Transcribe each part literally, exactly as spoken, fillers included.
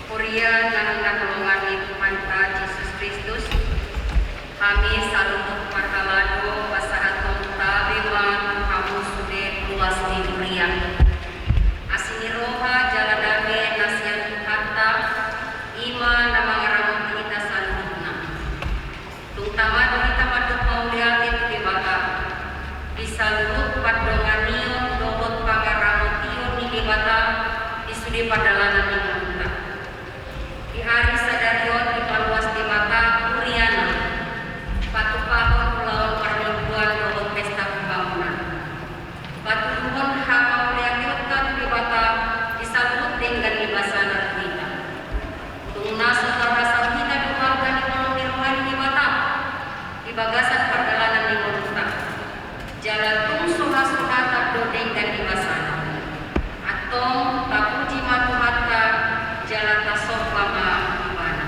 Huria na hinaholongan ni Tuhanta Jesus Kristus, hami saluhut parhalado pasahathon tabe ma tu hamu sude ruas ni huria. Asi ni roha jala dame na sian Tuhanta, i ma na mangaramoti hita saluhutna. Tung tama do hita mandok mauliate tu Debata, di saluhut pandonganion dohot pangaramotion ni Debata di sude pardalanan ni ngolunta. Di ari sadari on dipaluas Debata huriana, patupahon ulaon parmingguan dohot pesta pambangunan. Patuduhon hamauliateonta tu Debata di saluhut denggan ni basana tu hita. Tung na so tarhasau hita do marga ni holong ni roha ni Debata di bagasan pardalanan ni ngolunta. Jala tung so hasuhatan do denggan ni basana. Antong tapuji ma Tuhanta, jala tasomba ma Ibana.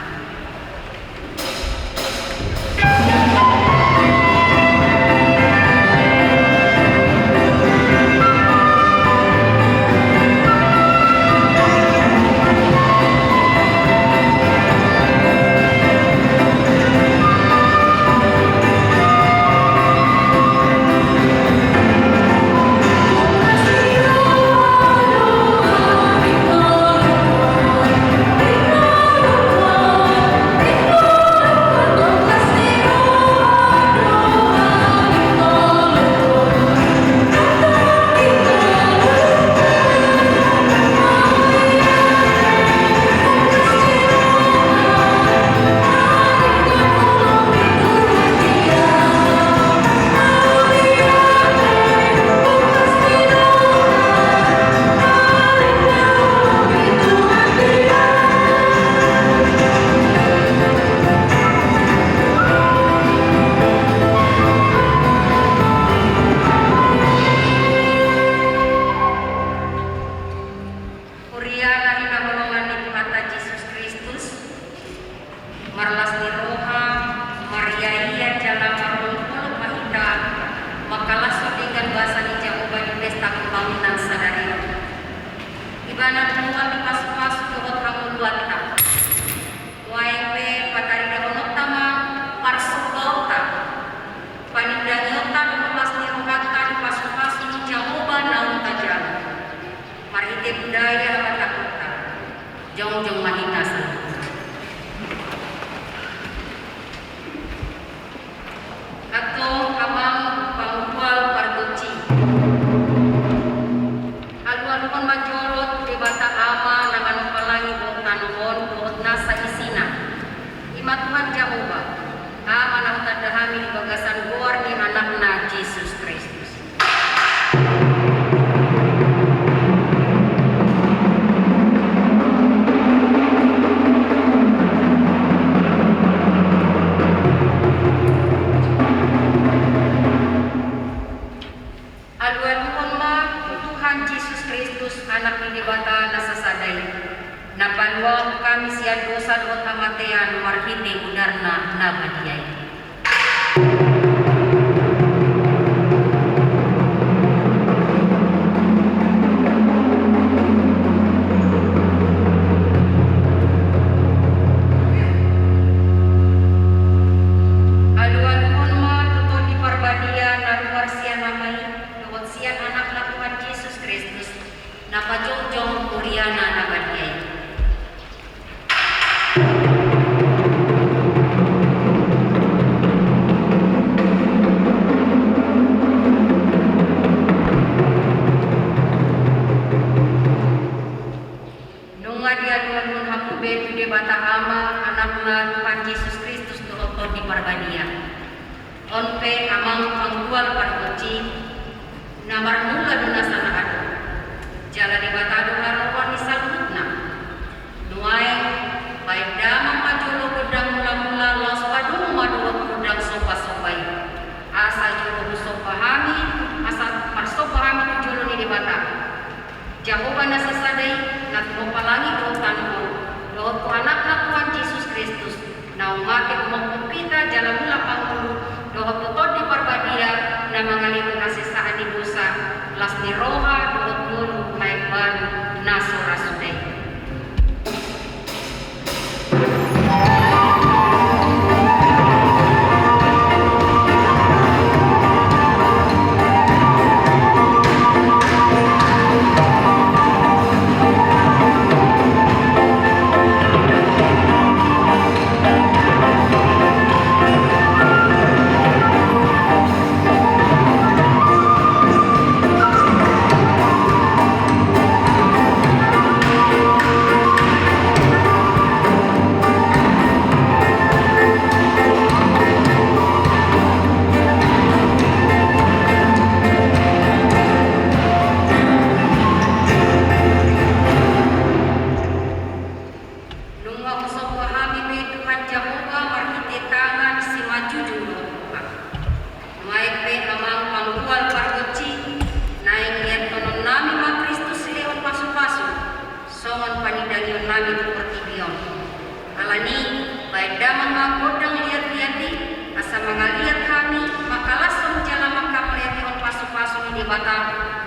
Huria na hinaholongan ni Tuhanta Jesus Kristus, marlas ni roha, mariaia jala marolopolop ma hita mangkalashon denggan basa ni Jahowa di pesta pambangunan sadari on. Ibana do nuaeng dipasupasu dohot hangoluanta. Nuaeng pe pataridahononta ma parsombaonta, panindangionta dohot las ni rohanta di pasupasu ni Jahowa naung tajalo. Marhite budaya hatahononta, jongjong ma hita saluhut. Antong amang panggual On pe amang panggual pargonsi, na marmula do nasa na adong. Jala Debata do haroan ni saluhutna. Nuaeng, baen damang ma jolo gondang mulamula, laos padomu ma dohot gondang sombasomba i. Asa jolo husomba hami, asa marsomba hami tu jolo ni Debata. Jahowa na sasada i, na tumompa langit dohot tano on, dohot tu Anakna Tuhan Jesus Kristus, naung mate humophop hita jala mulak mangolu, dohot tu Tondi Parbadia na mangalehon hasesaan ni dosa, las ni roha dohot ngolu na imbaru na so ra suda i. Nunga husomba hami be Tuhan Jahowa marhite tangan simanjujung dohot roha. Nuaeng pe amang panggual pargonsi, naeng niantonon nami ma Kristus silehon pasupasu, songon panindangion nami tu portibi on. Alani, baen damang ma gondang liatliat i, asa mangaliat hami, mangkalashon jala mangkamaliatehon pasupasu ni Debata,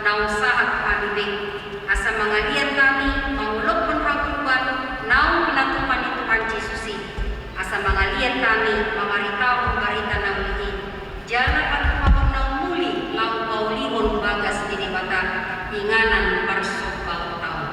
naung sahat hami be. Asa mangaliat hami mangolophon hangoluan naung pinatupa ni Tuhan Jesus i. Asa mangaliat hami mamaritahon barita na uli i. Jala patupaon naung muli laho paulihon bagas ni Debata, inganan parsombaonta on.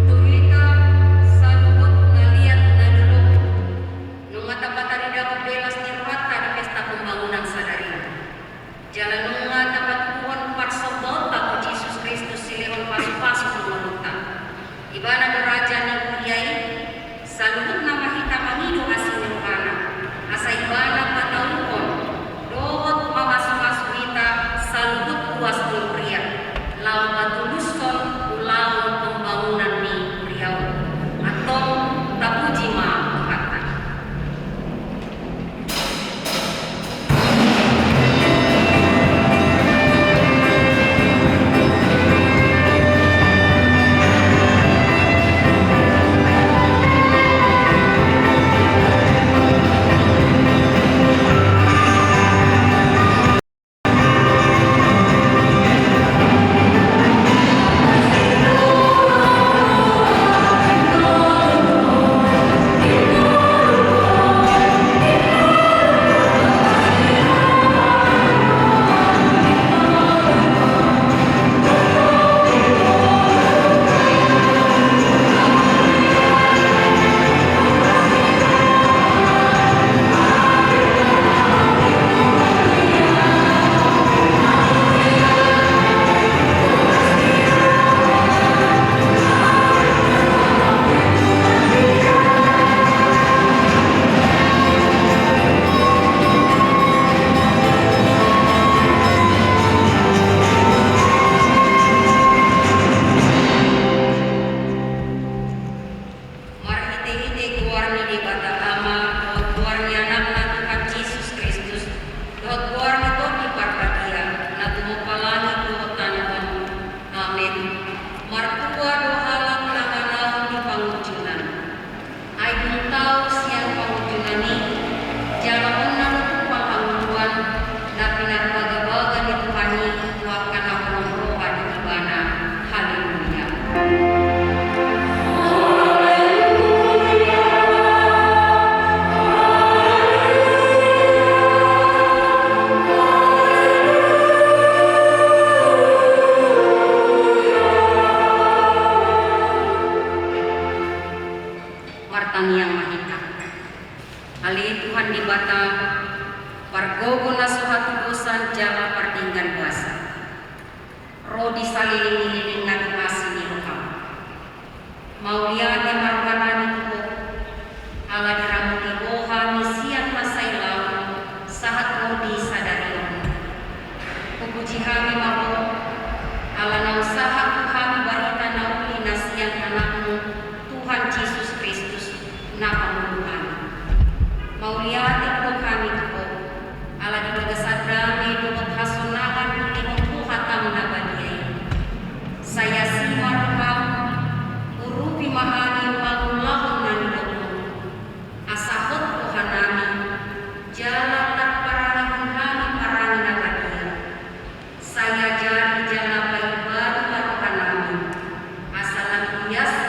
Tu hita saluhut na liat na dolok, nunga tapatarida ro be las ni rohanta di pesta pembangunan sadari on. Jala nunga tapatuduhon parsombaonta tu Jesus Kristus silehon pasupasu tu ngolunta. Ibana do raja ni huria i, saluhutna ma hita mangido asi ni rohana, asa ibana patauhon dohot mamasumasu hita saluhut ruas ni huria, laho patulushon ulaon pembangunan ni huria on. Antong tapuji ma Tuhanta. Tangiang ma hita. Ale Tuhan Debata, pargogo na so hatudosan jala pardenggan basa. Ro di saleleng ni lelengna do asi ni roham. Mauliate ma rohanami tu Ho, ala diramoti Ho hami sian masa i laho sahat ro di sadari on. Hupuji hami ma Ho, ala naung sahat tu hami barita na uli na sian Anakmu, Tuhan Jesus Kristus, na pangolu hami. Mauliate do hami tu Ho, ala di bagasan dame dohot hasonangan dilehon Ho hataM na badia i. Sai asi ma rohaM, urupi ma hami pangulahon na nidokmu. Asa hot rohanami, jala tarparangehon hami parange na badia. Sai ajari jala paimbaru ma rohanami, asa lam ias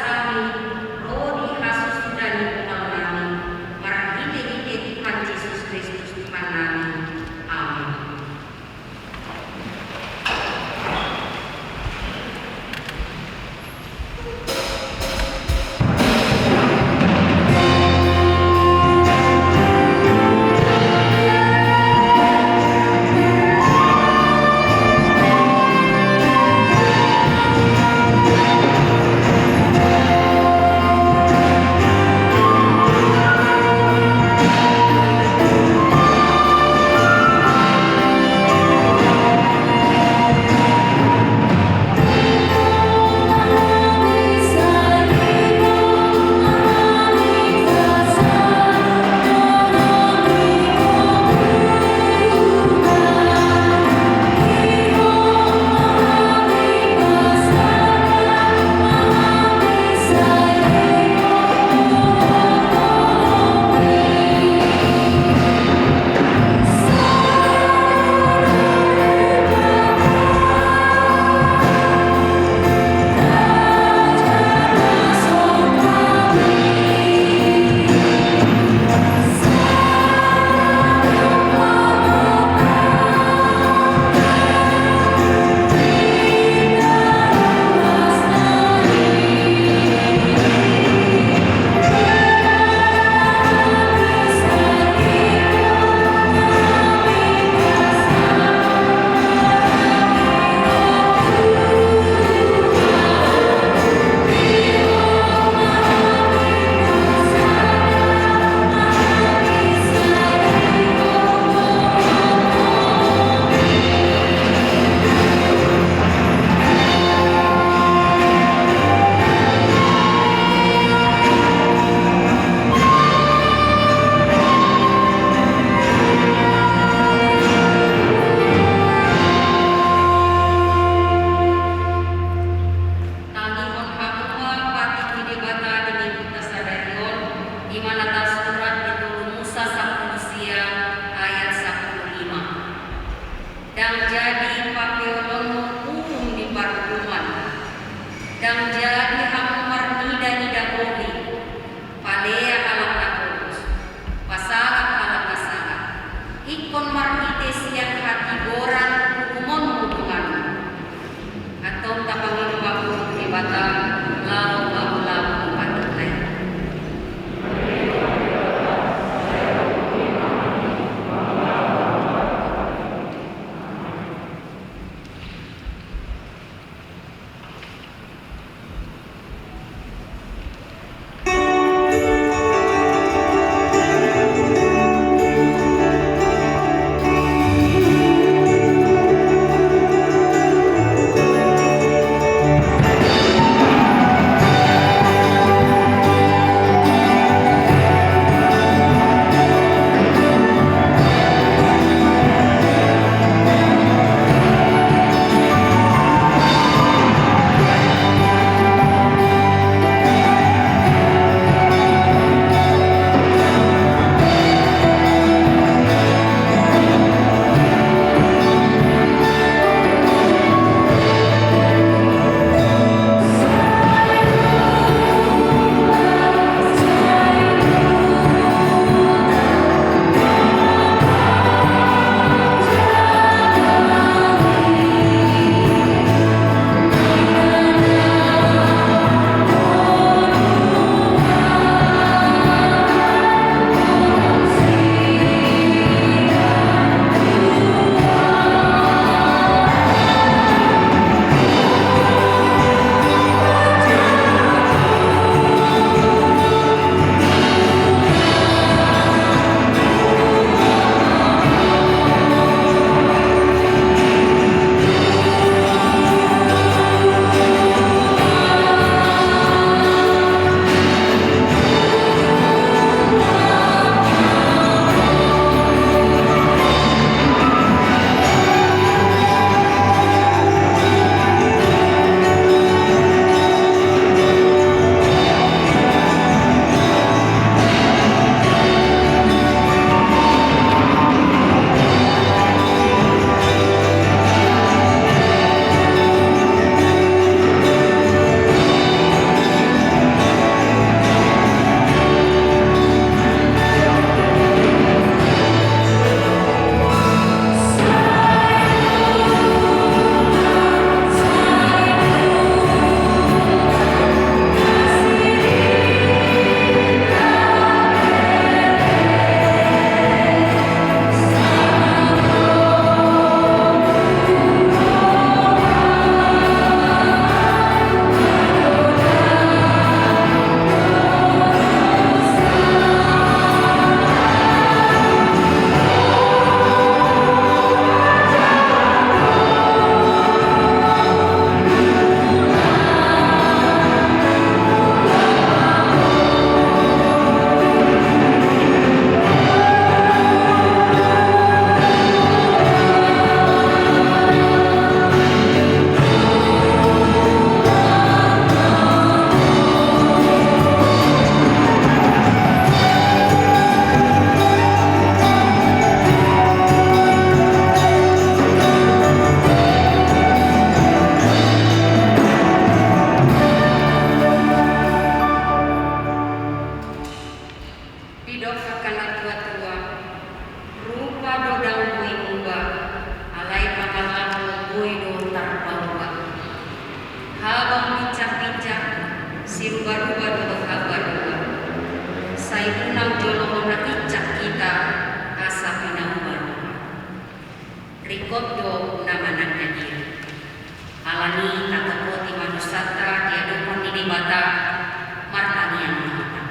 Martangiang ma hita.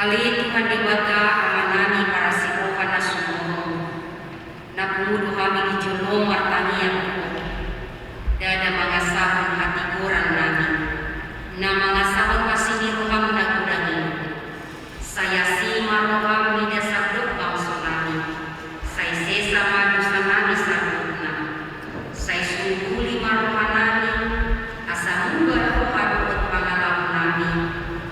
Ale Tuhan Debata, Amanami parasiroha na sumurung, na pungu do hami di jolom martangiang tu Ho. Ndada mangasahon hatigorannami, na mangasahon asi ni roham na godang i. Sai asi ma roham mida sandok bangsonami, sai sesa ma dosanami saluhutna, sai sunduli ma rohanami, asa muba roha dohot pangalaonami,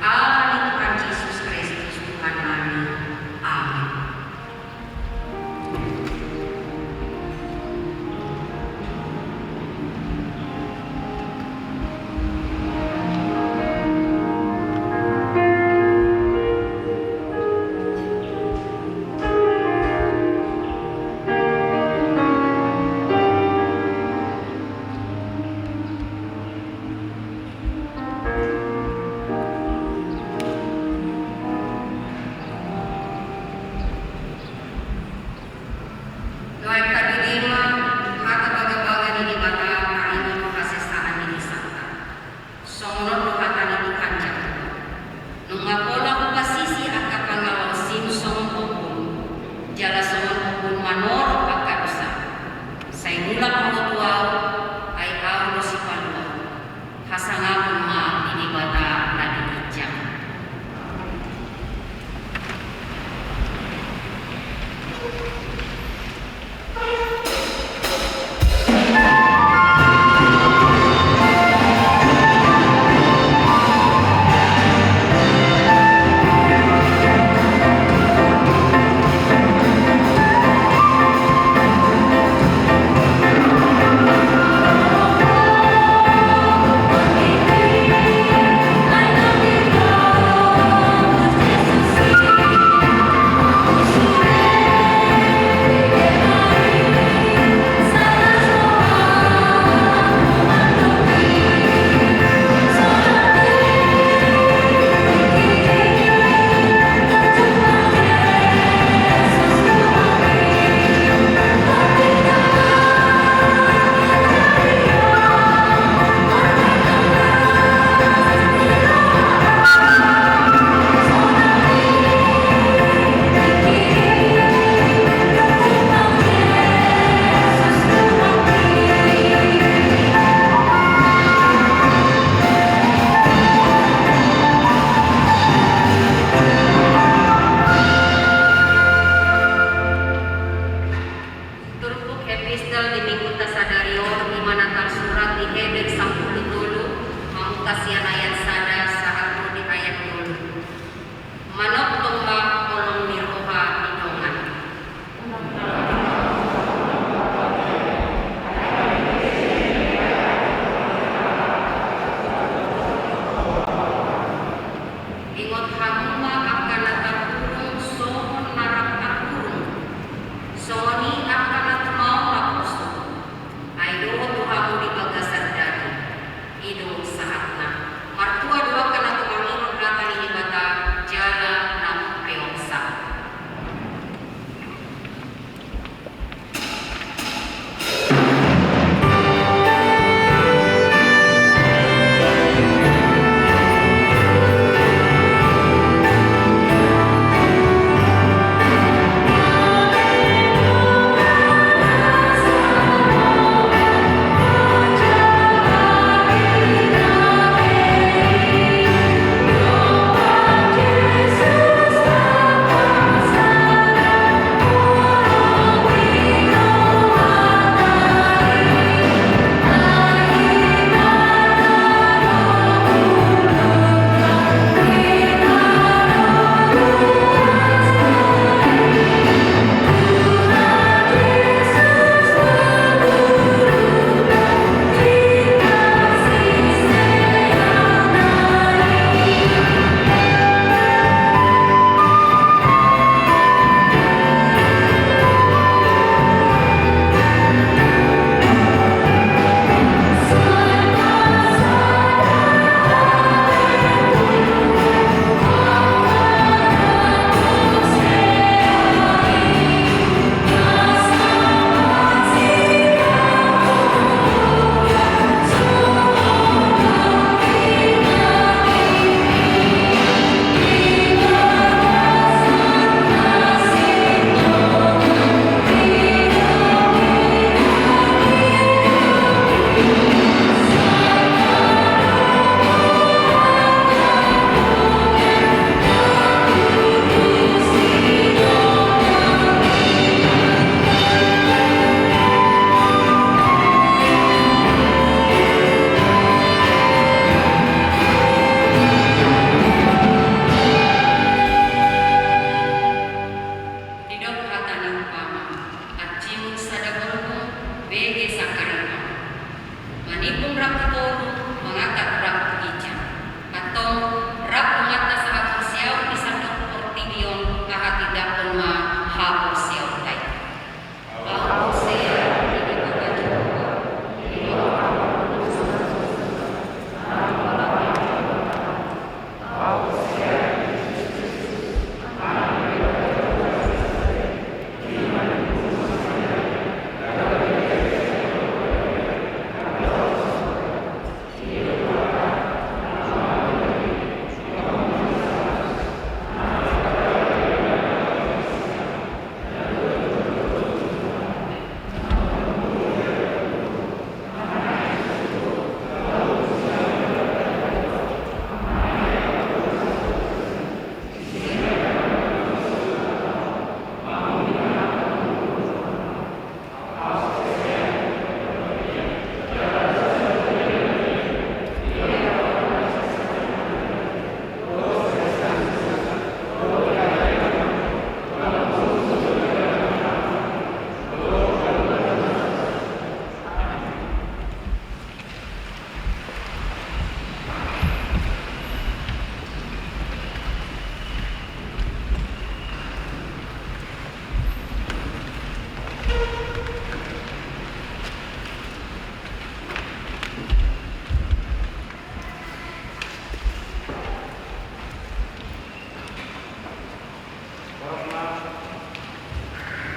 ala ni Tuhan Jesus Kristus Tuhannami. Amen.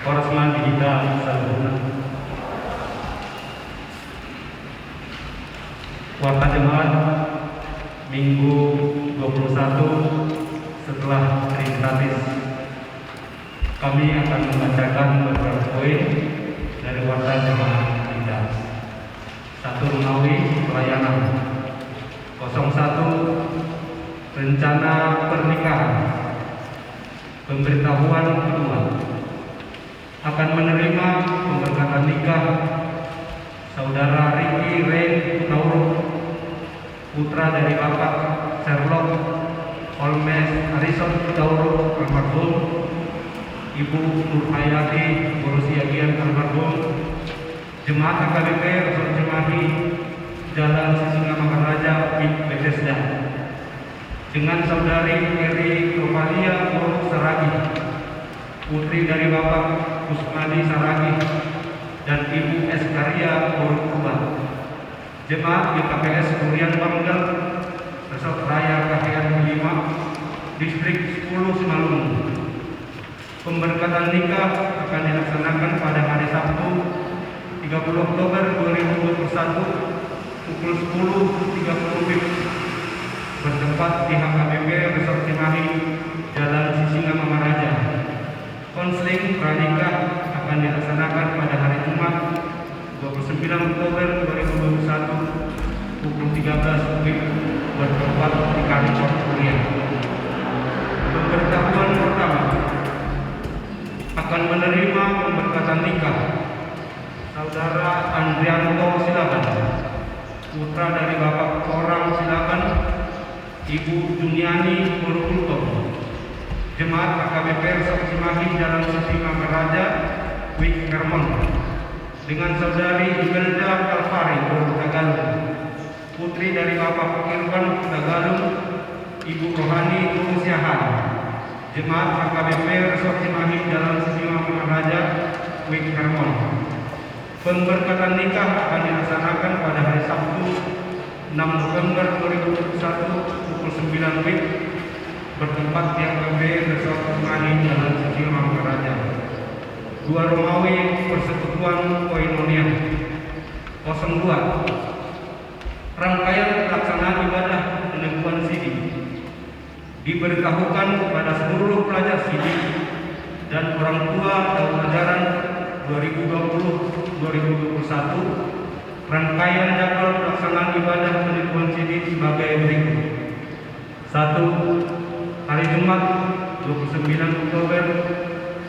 Horas ma di hita saluhutna. Warta Jemaat, Minggu dua puluh satu setelah Trinitatis. Kami akan membacakan beberapa poin dari Warta Jemaat kita. Satu, Romawi, pelayanan. Kosong satu, rencana pernikahan. Pemberitahuan kedua. Akan menerima pemberkatan nikah Saudara Ricky Ray Hutauruk, putra dari Bapak Sherlock Holmes Harrison Hutauruk almarhum, Ibu Nurhayati Borusiagian almarhum, Jemaat H K B P Resort Cimahi, Jalan Sisingamangaraja, Wijk Bethesda. Dengan Saudari Eri Rovalia Boruk Saragih, putri dari Bapak Kusmadi Saragih dan Ibu Eskaria Boruk Purba. Jemaat G K P S Durian Banggal, Resort Raya Kahean lima, Distrik sepuluh Simalungun. Pemberkatan nikah akan dilaksanakan pada hari Sabtu, tiga puluh Oktober dua ribu dua puluh satu, pukul sepuluh tiga puluh WIB, bertempat di H K B P Resort Cimahi, Jalan Sisingamangaraja. Konseling pranikah akan dilaksanakan pada hari Jumat, dua puluh sembilan Oktober dua ribu dua puluh satu, pukul tiga belas WIB, bertempat di kantor kuliah. Pemberitahuan pertama, akan menerima pemberkatan nikah Saudara Andrianto Silaban, putra dari Bapak Torang Silaban, Ibu Juniani Boruk Gultom, Jemaat H K B P Resort Cimahi, Jalan Sisingamangaraja, Wijk Hermon, dengan Saudari Imelda Kalvari Boruk Hutagalung, putri dari Bapak Irfan Hutagalung, Ibu Rohani Boruk Siahaan, Jemaat H K B P Resort Cimahi, Jalan Sisingamangaraja, Wijk Hermon. Pemberkatan nikah akan dilaksanakan pada hari Sabtu, enam November dua ribu dua puluh satu, pukul sembilan WIB, bertempat di H K B P Resort Cimahi, Jalan Sisingamangaraja. Dua, Romawi, Persekutuan Koinonia. Kosong dua, rangkaian pelaksanaan ibadah peneguhan sidi. Diberitahukan kepada seluruh pelajar sidi dan orang tua tahun ajaran dua ribu dua puluh dua ribu dua puluh satu, rangkaian jadwal pelaksanaan ibadah peneguhan sidi sebagai berikut. Satu, hari Jumat, dua puluh sembilan Oktober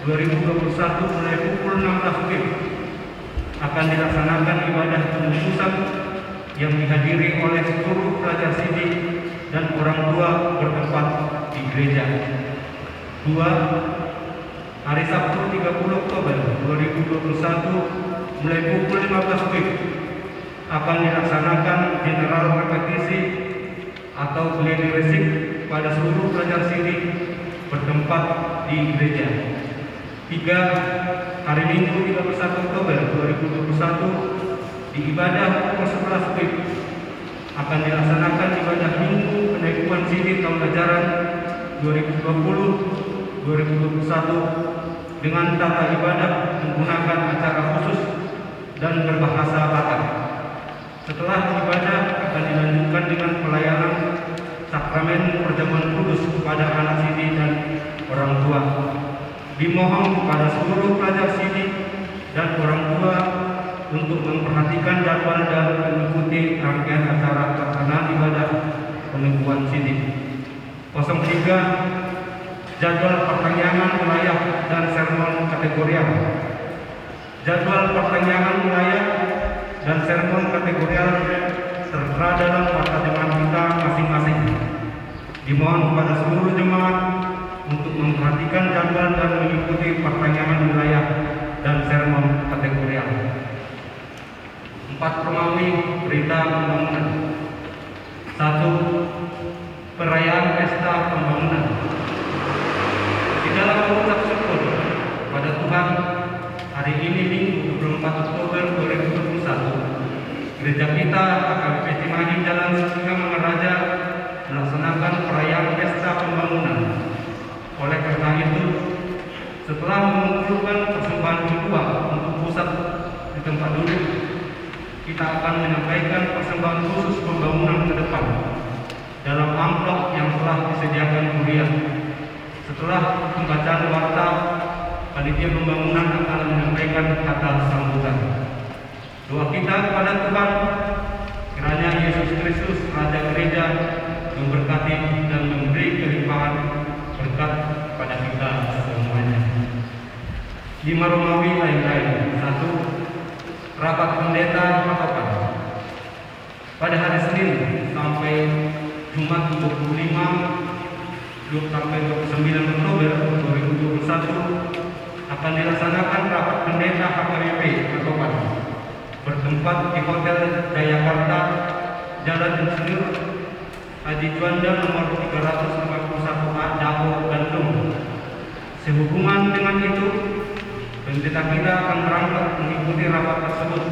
dua ribu dua puluh satu, mulai pukul enam belas WIB, akan dilaksanakan ibadah pengukusan yang dihadiri oleh seluruh pelajar sidi dan orang tua bertempat di gereja. Dua, hari Sabtu, tiga puluh Oktober dua ribu dua puluh satu, mulai pukul lima belas WIB, akan dilaksanakan general repetisi atau gladi resik pada seluruh pelajar sidi bertempat di gereja. Tiga, hari Minggu, tiga puluh satu Oktober dua ribu dua puluh satu, di ibadah pukul sebelas WIB, akan dilaksanakan ibadah Minggu Peneguhan Sidi tahun ajaran dua ribu dua puluh dua ribu dua puluh satu dengan tata ibadah menggunakan acara khusus dan berbahasa Batak. Setelah ibadah akan dilanjutkan dengan pelayanan sakramen perjamuan kudus kepada anak sidi dan orang tua. Dimohon kepada seluruh pelajar sidi dan orang tua untuk memperhatikan jadwal dan mengikuti rangkaian acara pelaksanaan ibadah peneguhan sidi. Kosong tiga, jadwal pertanggiangan wilayah dan sermon kategorial. Jadwal pertanggiangan wilayah dan sermon kategorial tertera dalam warta jemaat kita masing-masing. Dimohon kepada seluruh jemaat untuk memperhatikan jadwal dan mengikuti pertanggiangan wilayah dan sermon kategorial. Empat, Romawi, berita pembangunan. Satu, perayaan pesta pembangunan. Di dalam mengucap syukur pada Tuhan, hari ini Minggu dua puluh empat Oktober dua ribu dua puluh satu, gereja kita H K B P Cimahi Jalan Sisingamangaraja melaksanakan perayaan pesta pembangunan. Oleh karena itu, Setelah mengumpulkan persembahan kedua untuk pusat di tempat duduk, kita akan menyampaikan persembahan khusus pembangunan ke depan dalam amplop yang telah disediakan kuria. Setelah pembacaan warta, panitia pembangunan akan menyampaikan kata sambutan. Doa kita kepada Tuhan, kiranya Yesus Kristus, Raja Gereja, memberkati dan memberi kelimpahan berkat kepada kita semuanya. Lima Romawi lain-lain. Satu, rapat pendeta hatopan. Pada hari Senin sampai Jumat dua puluh lima, dua sampai dua puluh sembilan Oktober dua ribu dua puluh satu, akan dilaksanakan rapat pendeta H K B P hatopan, bertempat di Hotel Jayakarta, Jalan Insinyur Haji Juanda nomor tiga ratus lima puluh satu A, Dabo, Bandung. Sehubungan dengan itu, pendeta kita akan berangkat mengikuti rapat tersebut.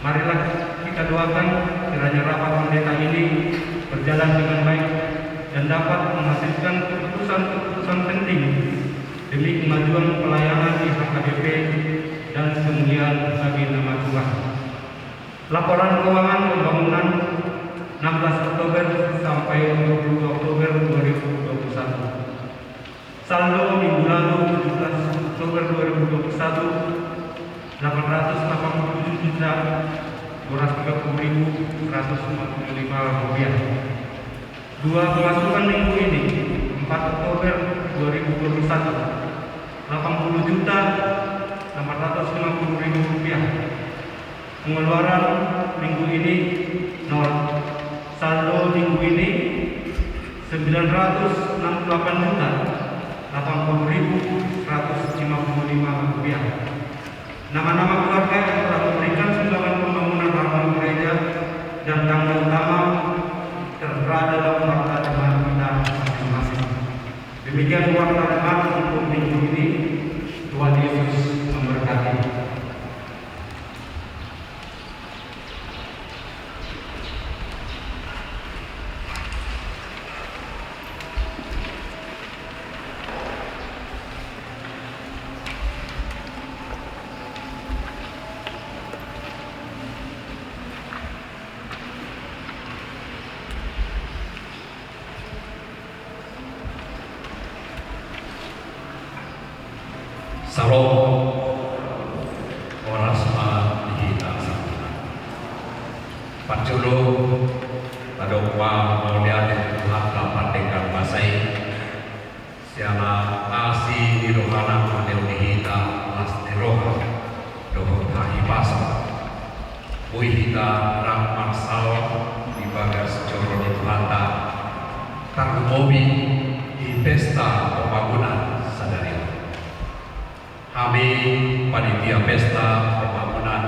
Marilah kita doakan kiranya rapat pendeta ini berjalan dengan baik dan dapat menghasilkan keputusan-keputusan penting demi kemajuan pelayanan di H K B P dan kemuliaan bagi nama Tuhan. Laporan keuangan pembangunan enam belas Oktober sampai dua puluh dua Oktober dua ribu dua puluh satu. Saldo minggu lalu, tujuh belas Oktober dua ribu dua puluh satu, delapan ratus delapan puluh tujuh juta dua ratus tiga puluh ribu seratus lima puluh lima rupiah. Dua, pemasukan minggu ini, empat Oktober dua ribu dua puluh satu, delapan puluh juta delapan ratus lima puluh ribu rupiah. Pengeluaran minggu ini nol. Saldo minggu ini sembilan ratus enam puluh delapan juta delapan puluh ribu seratus lima puluh lima rupiah. Nama-nama keluarga yang telah memberikan sumbangan pembangunan halaman gereja dan tangga utama tertera dalam warta jemaat kita masing-masing. Demikian warta jemaat untuk minggu ini. Tuhan Yesus memberkati. Salom. Horas ma di hita saluhutna. Parjolo, tadok ma mauliate tu Tuhanta pardenggan basa i, siala asi ni rohana mangalehon di hita las ni roha dohot hahipason. Boi hita rap marsaor di bagas joro ni Tuhanta, tarlumobi di pesta pembangunan sadari on. Hami panitia pesta pembangunan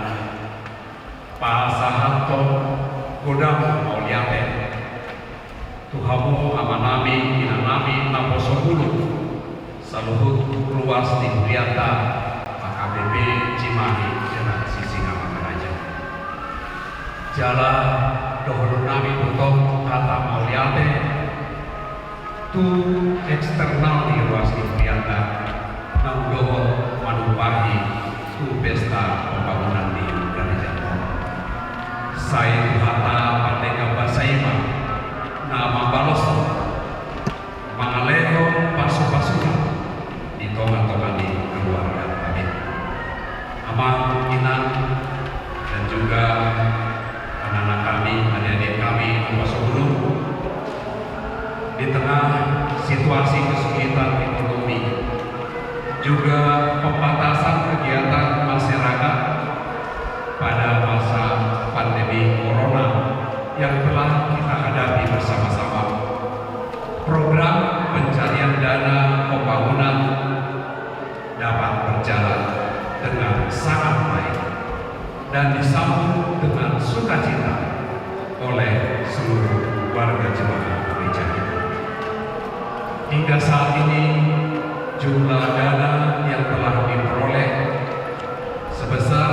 pasahathon godang mauliate tu hamu amanami, inanami, naposo bulung, saluhut ruas ni hurianta H K B P Cimahi Jalan Sisingamangaraja. Jala dohononnami tongtong hata mauliate tu eksternal ni ruas ni hurianta naung dohot manumpahi tu pesta pembangunan ni gareja on. Sai Tuhanta pardenggan basa i ma na mambalos, mangalehon pasupasuna di tongatonga ni keluarga kami. Amang, inang, dan juga anak-anak kami, adik-adik kami, naposo bulung, di tengah situasi kesulitan ekonomi, juga pembatasan kegiatan masyarakat pada masa pandemi corona yang telah kita hadapi bersama-sama, program pencarian dana pembangunan dapat berjalan dengan sangat baik dan disambut dengan sukacita oleh seluruh warga jemaat gereja kita. Hingga saat ini, jumlah dana yang telah diperoleh sebesar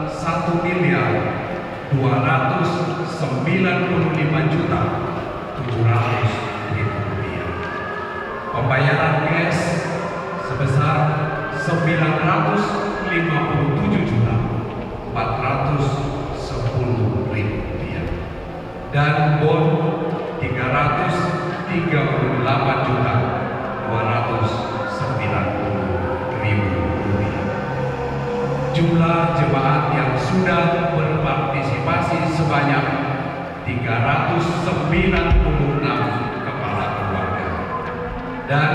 satu miliar dua ratus sembilan puluh lima juta tujuh ratus ribu rupiah. Pembayaran cash sebesar sembilan ratus lima puluh tujuh juta empat ratus sepuluh ribu rupiah. Dan bon tiga ratus tiga puluh delapan juta dua ratus sembilan puluh ribu rupiah. Jumlah jemaat yang sudah berpartisipasi sebanyak tiga ratus sembilan puluh enam kepala keluarga. Dan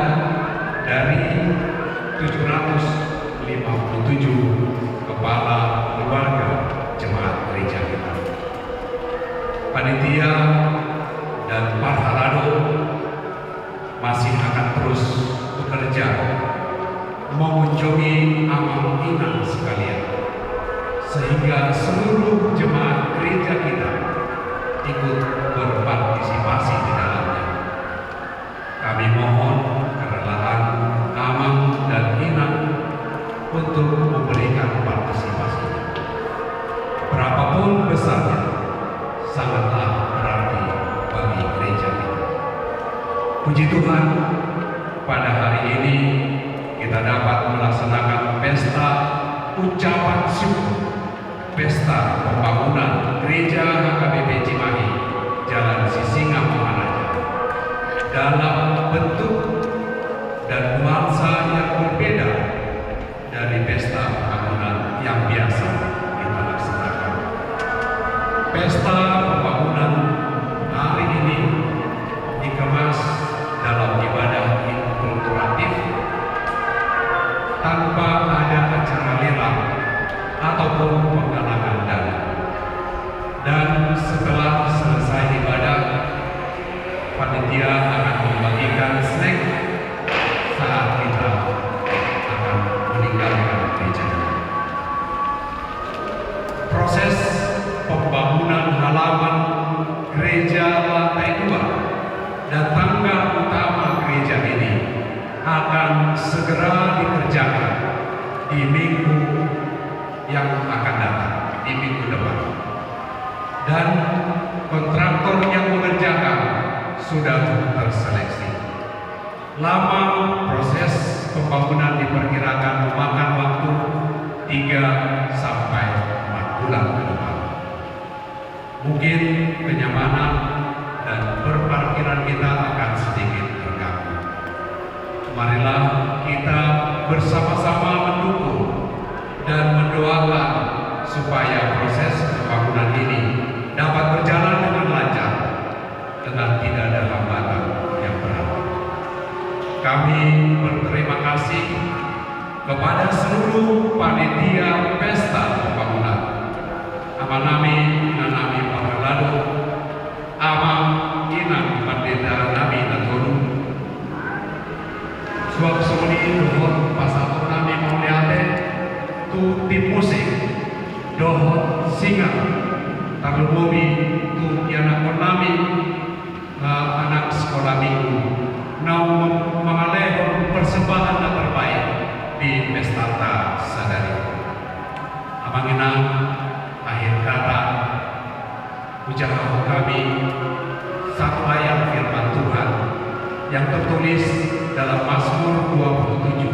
dari tujuh ratus lima puluh tujuh kepala keluarga jemaat gereja kita. Panitia dan parhalado masih akan terus bekerja mengunjungi amang inang sekalian, sehingga seluruh jemaat gereja kita ikut berpartisipasi di dalamnya. Kami mohon kerelaan amang dan inang untuk memberikan partisipasinya. Berapapun besarnya, sangatlah berarti bagi gereja kita. Puji Tuhan, pada hari ini kita dapat melaksanakan pesta ucapan syukur, pesta pembangunan gereja H K B P Cimahi, Jalan Sisingamangaraja, dalam bentuk dan nuansa yang berbeda dari pesta pembangunan yang biasa kita laksanakan. Pesta pembangunan hari ini dikemas dalam ibadah inkulturatif tanpa ada acara lelang ataupun penggalangan dana. Dan setelah selesai ibadah, panitia akan membagikan snack saat kita akan meninggalkan gereja ini. Proses pembangunan halaman gereja lantai dua dan tangga utama gereja ini akan segera dikerjakan di minggu yang akan datang, di minggu depan. Dan kontraktor yang mengerjakan sudah terseleksi. Lama proses pembangunan diperkirakan memakan waktu tiga sampai empat bulan ke depan. Mungkin kenyamanan dan berparkiran kita akan sedikit terganggu. Marilah kita bersama-sama mendukung dan mendoakan supaya proses pembangunan ini dapat berjalan dengan lancar, dengan tidak ada hambatan yang berarti. Kami berterima kasih kepada seluruh panitia pesta pembangunan, amanami, inanami parhalado, amang inang panditanami na tolu, suang songon i dohot pasahatonnami mauliate tu tim musik dohot singer, tarlumobi tu ianakkonnami, eh, anak sekolah minggu, naung mangalehon persembahan na terbaik di pestanta sadari. Amang inang, akhir kata, hujahahon hami satu ayat firman Tuhan yang tertulis dalam Mazmur dua puluh tujuh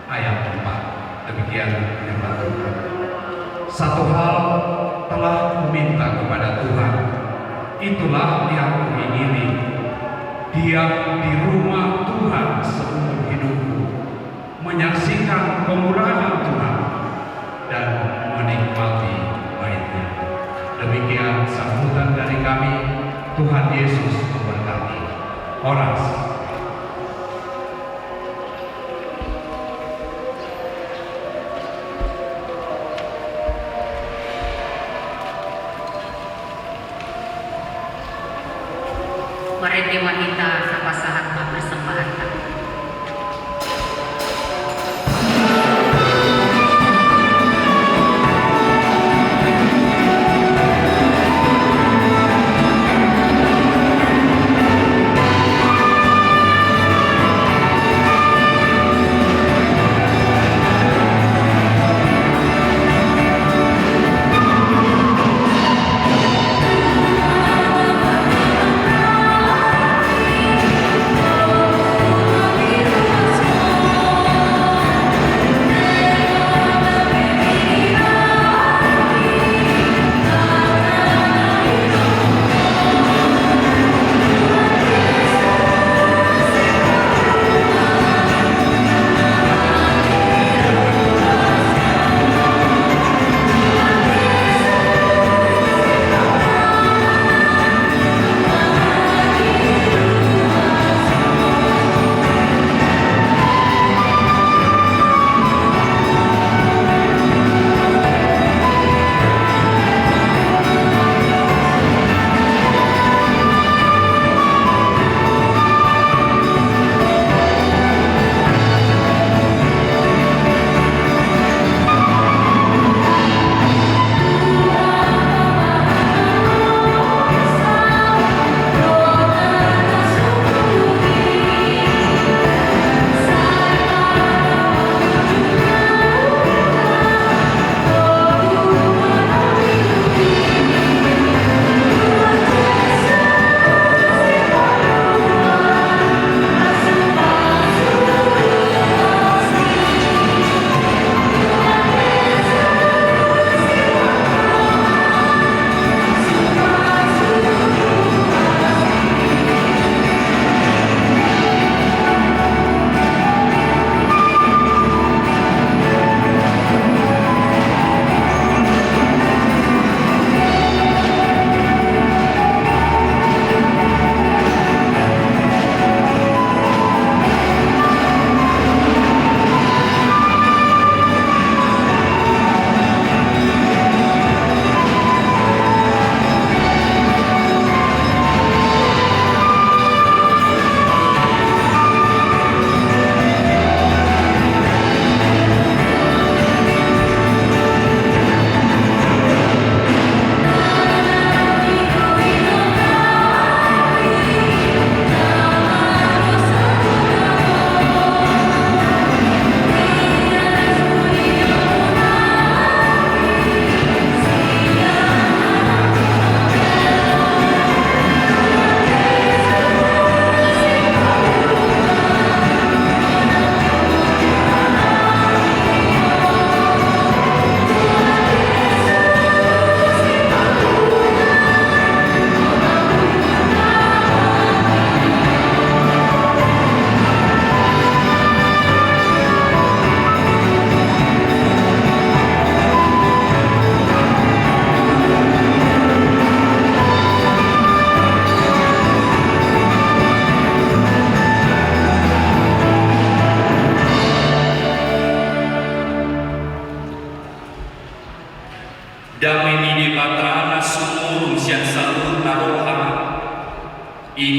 ayat empat. Demikian firman Tuhan. Satu hal telah kuminta kepada Tuhan, itulah yang kuingini, diam di rumah Tuhan seumur hidupku, menyaksikan kemurahan Tuhan dan menikmati Bait-Nya. Demikian sambutan dari kami. Tuhan Yesus memberkati. Horas. Marende ma hita, tapasahat ma persembahanta.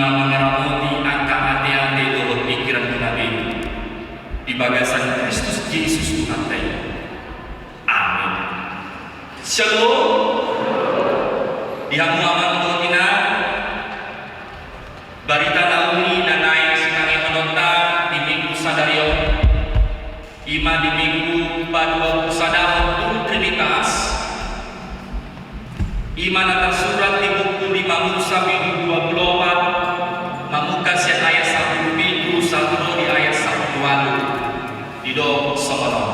Mangaramoti angka ateate dohot pingkiran na begu di bagasan Kristus Jesus Tuhanta i. Amin. Shalom. Di hamu amang dohot inang, barita na uli na naeng sitangihononta di Minggu sadari on, i ma di Minggu paduapulusadahon dung Trinitas, i ma na tarsurat di buku Lima Musa bindu dua puluh opat, mamungka sian ayat sampulu pitu sahat ro di ayat sampulu ualu. Didok songon on.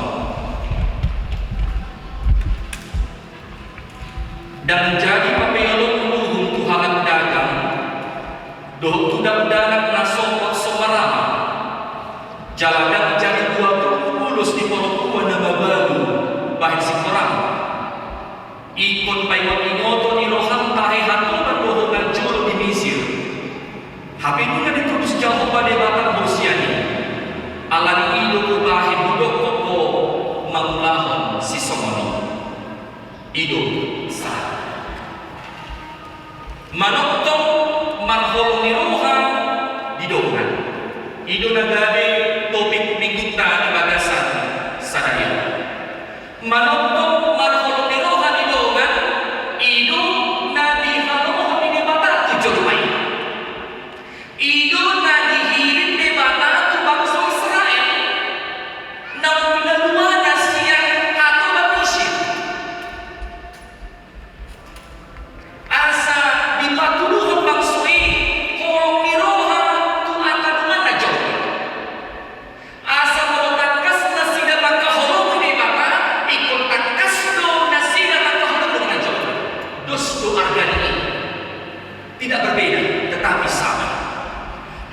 Ndang jadi papeolonmu uhum tu halak dagang dohot tu dakdanak na sombong somarama, jala ndang jadi buatonmu ulos di parompuan na mabalu bahen singkoram. Ingkon paingotingoton i roham tahe hatoban do ho na jolo di Misir. Hape nunga ditobus Jahowa Debatam ho sian i. Alani i do hubahen hudokkon ho mangulahon sisongon i. I do sa. Manongtong marholong ni roha di dongan. I do na gabe topik Minggunta di bagasan sadari on. Manongtong marholong ni roha di dongan, i do na dihalomohon ni Debata tu jolma i. I do na dihirim Debata tu bangso Israel, naung pinaluana sian hatoban Misir. Asa dipatuduhon bangso i holong ni roha tu angka donganna jolma. Asa molo tangkas nasida mangkaholongi Debata, ingkon tangkas do nasida mangkaholongi donganna jolma. Dos do argana i. Tidak berbeda, tetapi sama.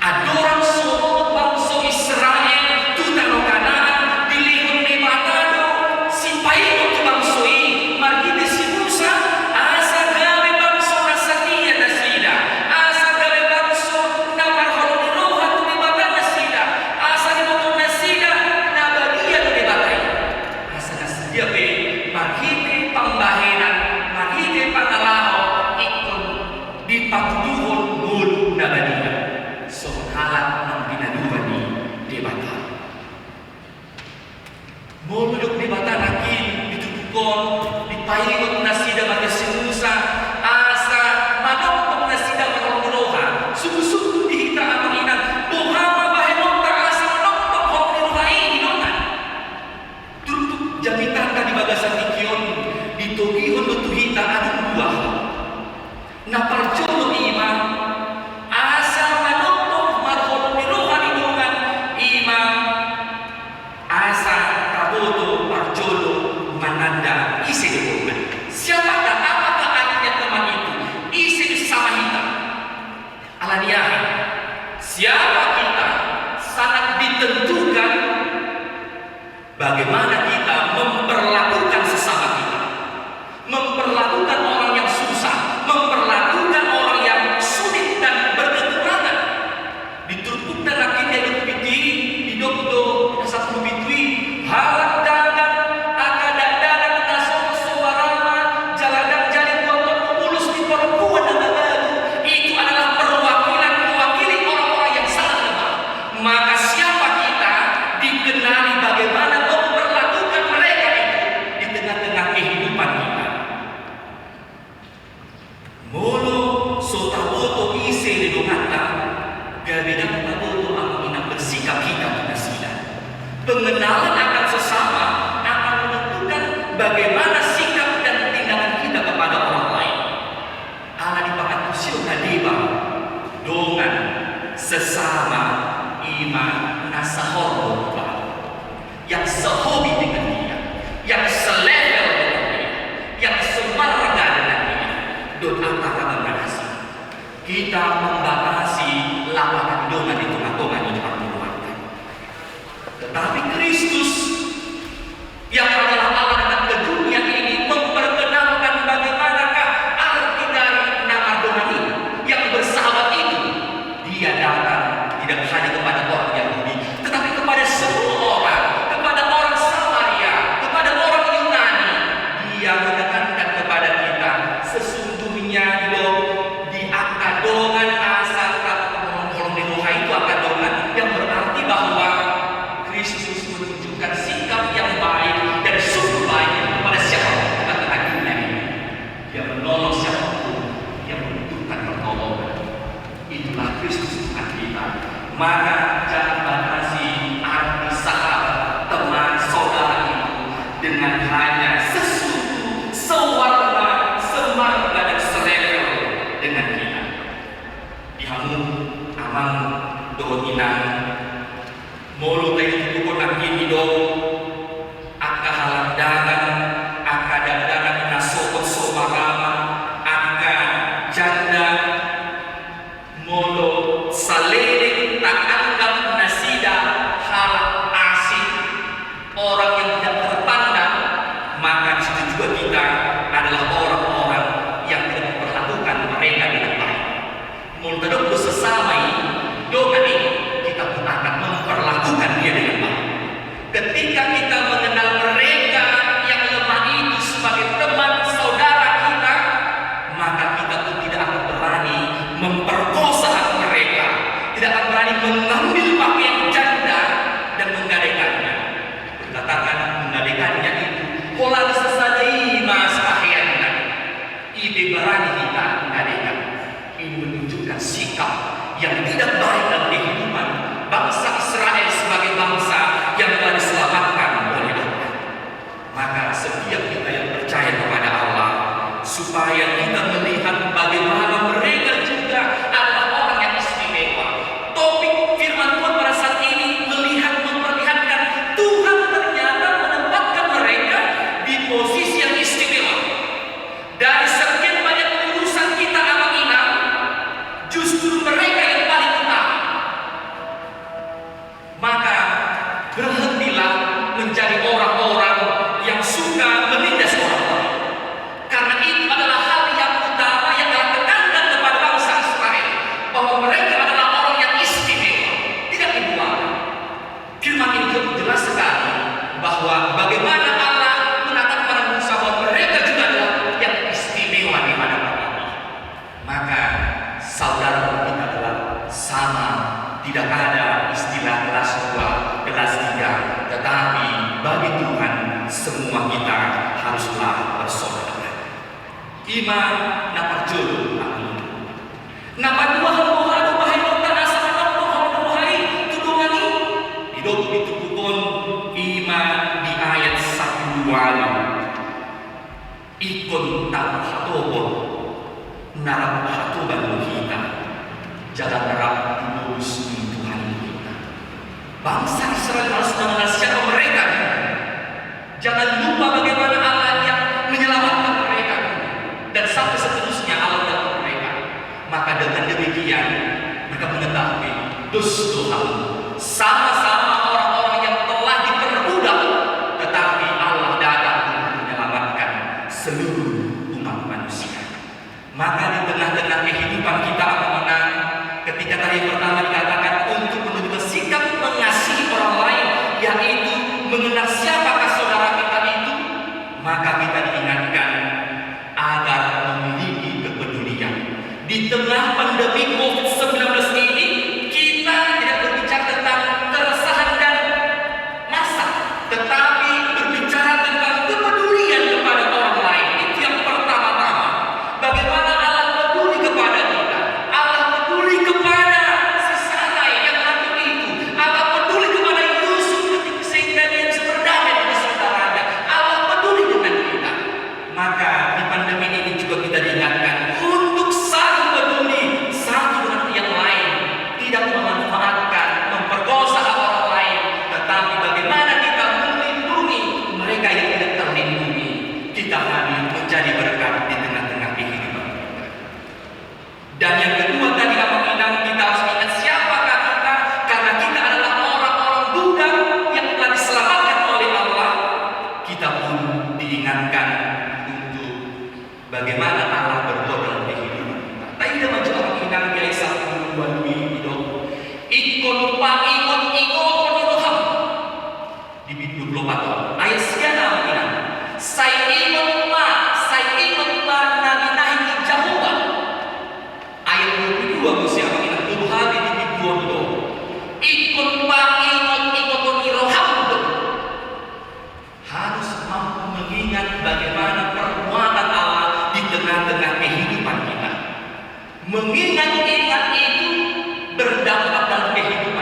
Andorang songon bangso Israel tu tano Kanaan, dilehon Debata do sipaingot tu bangso i marhite si Musa, asa gabe bangso na satia nasida, asa gabe bangso na marholong ni roha tu Debata nasida, asa diboto nasida na badia do Debata i. Asa nasida pe marhite pambahenan, marhite pangalaho, ingkon dipatuduhon ngolu na badia songon halak na pinaluan ni Debata. Molo didok Debata nangkin di turpuk on, dipaingot nasida marhite si Musa, asa manongtong nasida marholong ni roha. Sungguh-sungguh di hita amang inang, boha ma bahenonta asa manongtong holong ni roha i di dongan? Turpuk jamitanta di bagasan tingki on ditogihon do tu hita adong dua hal. Na parjolo i ma, asa manongtong marholong ni roha di dongan, i ma asa taboto parjolo mananda ise do dongan. Siapakah, apakah artinya teman itu? Ise do sesama hita? Alani aha? Siapa kita sangat ditentukan bagaimana kita memperlakukan sesama kita, memperlakukan orang yang susah, memperlakukan orang yang sulit dan berkekurangan. Di turpukta nangkin di ayat pitu i, didok do na sampulu pitu i, halak dagang, angka dakdanak na so, so marama, jala ndang jadi buaton ulos di parompuan na mabalu, itu adalah perwakilan mewakili orang-orang yang sangat lemah. Maka siapa kita dikenali bagaimana memperlakukan mereka itu di tengah-tengah kehidupan kita. Molo so taboto ise do donganta, gabe ndang taboto amang inang bersikap hita tu nasida. Pengenalan akan sesama akan menentukan bagaimana sikap dan tindakan kita kepada orang lain. Ala di pangantusion na deba, dongan, sesama, i ma na sahorbo, yang sehobi dengan dia, yang selevel dengan dia, yang semarga dengan dia, dohot angka na asing. Kita membatasi lapangan dongan di tengah-tengah ini, para keluarga. Tetapi Kristus yang adalah Allah datang ke dunia ini memperkenalkan bagaimanakah arti dari nama dongan ini, yang bersahabat itu. Dia datang tidak hanya kepada orang Yahudi, tetapi kepada semua orang, kepada orang Samaria, kepada orang Yunani. Dia menekankan kepada kita, sesungguhnya di, di angka dongan na asa Maka jangan batasi arti sahabat, teman, saudara itu dengan hanya sesuku, sewarna, semarga, dan selevel dengan kita. Di hamu amang dohot inang, molo taingot tu hata ni Tuhan, angka halandangan, angka dakdanak na sogot so marama, angka janda, molo saleleng taanggap nasida halak asing, orang yang tidak terpandang, maka di situ juga kita adalah orang-orang yang tidak memperlakukan mereka dengan baik. Molo tadok do sesama i, dongan i, kita pun akan memperlakukan dia dengan baik. Ketika kita mengenal mereka yang lemah itu sebagai teman saudara kita, maka kita pun tidak akan berani memperkosa hati mereka, tidak akan berani mengambil pakaian janda dan menggadaikannya. Dikatakan menggadaikannya itu, holan sasada i ma sipaheanna. I pe berani hita menggadaikan. Ini menunjukkan sikap yang tidak baik dalam kehidupan bangsa Israel sebagai bangsa yang telah diselamatkan oleh Allah. Maka setiap kita yang percaya kepada Allah, supaya kita melihat bagaimana mereka juga adalah orang yang istimewa. Topik firman Tuhan pada saat ini melihat, memperlihatkan Tuhan ternyata menempatkan mereka di posisi yang istimewa. Dari sekian banyak urusan kita, amang inang, justru mereka yang paling utama. Maka berhentilah menjadi orang-orang yang suka menindas orang lain. Karena itu adalah hal yang utama yang Allah tekankan kepada bangsa Israel, bahwa mereka adalah orang yang istimewa, tidak dibuang. Firman ini juga jelas sekali bahwa bagaimana Allah mengatakan kepada Musa bahwa mereka juga adalah yang istimewa di hadapan Allah. Maka saudara kita adalah sama, tidak ada istilah kelas dua, kelas tiga, tetapi bagi Tuhan semua kita haruslah bersaudara. I ma na parjolo, amang. Na paduahon do hamu bahenonta asa manongtong hamu roha i tu dongan i. Didok di turpuk on, i ma di ayat sampulu ualu. Ingkon taparhatopot na rap hatoban do hita, jala na rap dilobus ni Tuhan i do hita. Bangsa Israel harus mengenal siapa mereka. Jangan lupa bagaimana Allah yang menyelamatkan mereka dan sampai seterusnya Allah dalam mereka. Maka dengan demikian, mereka mengetahui dos do hamu sama-sama orang-orang yang telah diperbudak, tetapi Allah datang untuk menyelamatkan seluruh umat manusia. Maka di tengah-tengah kehidupan kita, amang inang, ketika tadi yang pertama dikatakan untuk menunjukkan sikap mengasihi orang lain, yaitu mengenal siapakah saudara kita itu, maka kita diingatkan agar memiliki kepedulian. Di tengah pandemi covid sembilan belas ini, kita tidak berbicara tentang keresahan dan masak, tetapi berbicara tentang kepedulian kepada orang lain. Itu yang pertama-tama. Bagaimana Allah peduli kepada kita? Allah peduli kepada si Sarai yang waktu itu. Allah peduli kepada Yusuf ketika, sehingga dia bisa berdamai dengan saudaranya. Allah peduli dengan kita. Maka di pandemi ini juga kita diingatkan untuk saling peduli satu dengan yang lain, tidak memanfaatkan, memperkosa orang lain, tetapi bagaimana kita melindungi mereka yang tidak terlindungi. Kita hadir menjadi berkat di tengah-tengah kehidupan kita. Dan yang kedua tadi, amang inang, kita harus ingat siapakah kita, karena kita adalah orang-orang budak yang telah diselamatkan oleh Allah. Kita pun diingatkan untuk bagaimana Allah berbuat dalam kehidupan kita. Taida ma jo, amang inang, di ayat sampulu ualu i didok, ingkon paingot-ingoton i roham. Di bindu dua pulu opat on, ayat sia, amang inang. Sai ingot ma, sai ingot ma na binahen ni Jahowa. Ayat dua pulu dua muse, amang inang, dua hali di bindu on do. Ingkon paingot-ingoton i roham do. Harus mampu mengingat bagaimana perbuatan Allah di tengah-tengah kehidupan kita. Mengingat-ingat itu berdampak dalam kehidupan.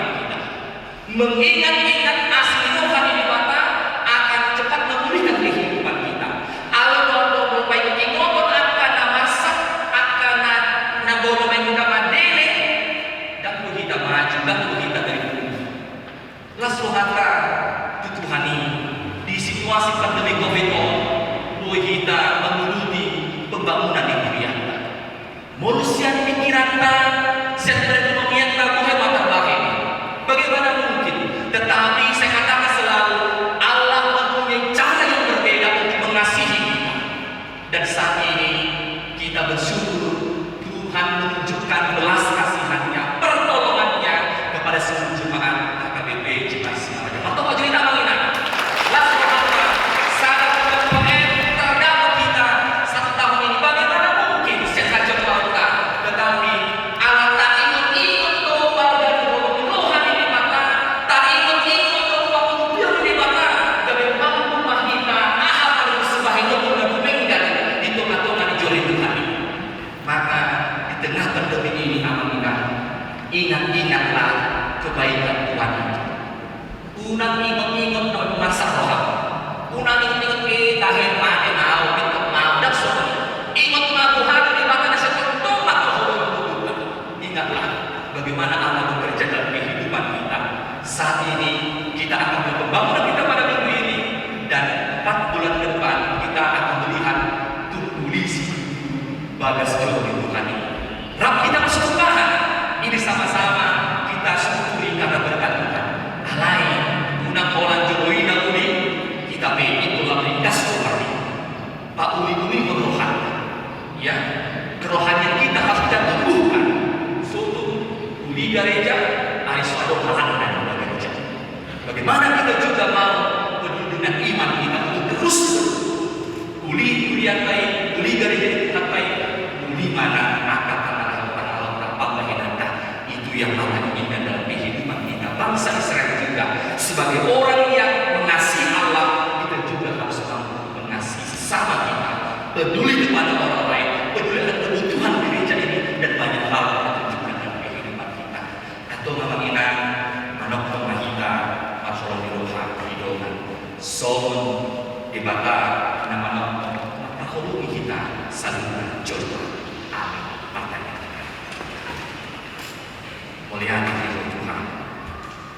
Mengingat-ingat asi ni roha ni Debata akan cepat memulihkan kehidupan kita. Alai molo, molo paingot-ingoton angka na marsak, angka na, na boi main hita mandele, ndang boi hita maju, ndang boi hita terhubung. Las rohanta tu Tuhan i, di situasi pandemi covid on, boi hita manguluti pembangunan di hurianta. Molo sian pikiranta, sian perekonomianta, boha ma tarbahen. Bagaimana mungkin? Tetapi saya katakan selalu, Allah mempunyai cara yang berbeda untuk mengasihi kita. Dan saat ini kita bersyukur, Tuhan menunjukkan belas kasihan-Nya, pertolongan-Nya kepada seluruh jemaat H K B P Jembar Singaraja. Mantap, Pak Jurita, Bang Ina. Las rohanta, sangat mengkhawatirkan terhadap kita satu tahun ini. Bagaimana mungkin sian hajolmanta, tetapi ala taingot-ingot do balga ni holong ni roha ni Debata, taingot-ingot do pangoluan ni Debata, gabe mampu ma hita aha na boi sibahenonta na dumenggan di tonga-tonga ni joro ni Tuhan i. Maka di tengah pandemi ini, Amang Inang, ingat-ingatlah kebaikan Tuhan itu. Unang ingot-ingot na marsak roham. Unang ingot-ingot, eh, tahe mate ma au, pintor ma au, ndang songon i. Ingot ma boha do Debata na sai tongtong mangkaholongi ngolunta. Ingatlah bagaimana Allah bekerja dalam kehidupan kita. Saat ini kita akan berpembangunan kita pada minggu ini, dan empat bulan ke depan kita akan melihat tumbuh lisi bagas joro ni Tuhan i. Rap hita marsitumbangan, ini sama-sama kita syukuri karena berkat Tuhan. Alai, unang holan joro i na uli, hita pe ingkon lam ringgas do marnida. Pauli-ulihon rohanta. Ya, kerohanian kita harus kita tumbuhkan. Sotung uli gareja, alai so adong halakna di gareja. Bagaimana kita juga mau peduli dengan iman kita untuk terus uli, uli angka i, uli gareja ni Tuhanta i, uli ma nang angka pangalaho-pangalaho, pambahenanta. Itu yang Allah inginkan dalam kehidupan kita. Bangsa Israel juga sebagai orang yang mengasihi Allah, kita juga harus mampu mengasihi sesama kita, peduli kepada orang lain, peduli akan kebutuhan gereja ini, dan banyak hal yang kita tunjukkan dalam kehidupan kita. Antong, Amang Inang, manongtong ma hita marholong ni roha di dongan. Songon Debata na manongtong, mangkaholongi hita saluhutna jolma. Amin. Martangiang hita. Mauliate ma di Ho Tuhan,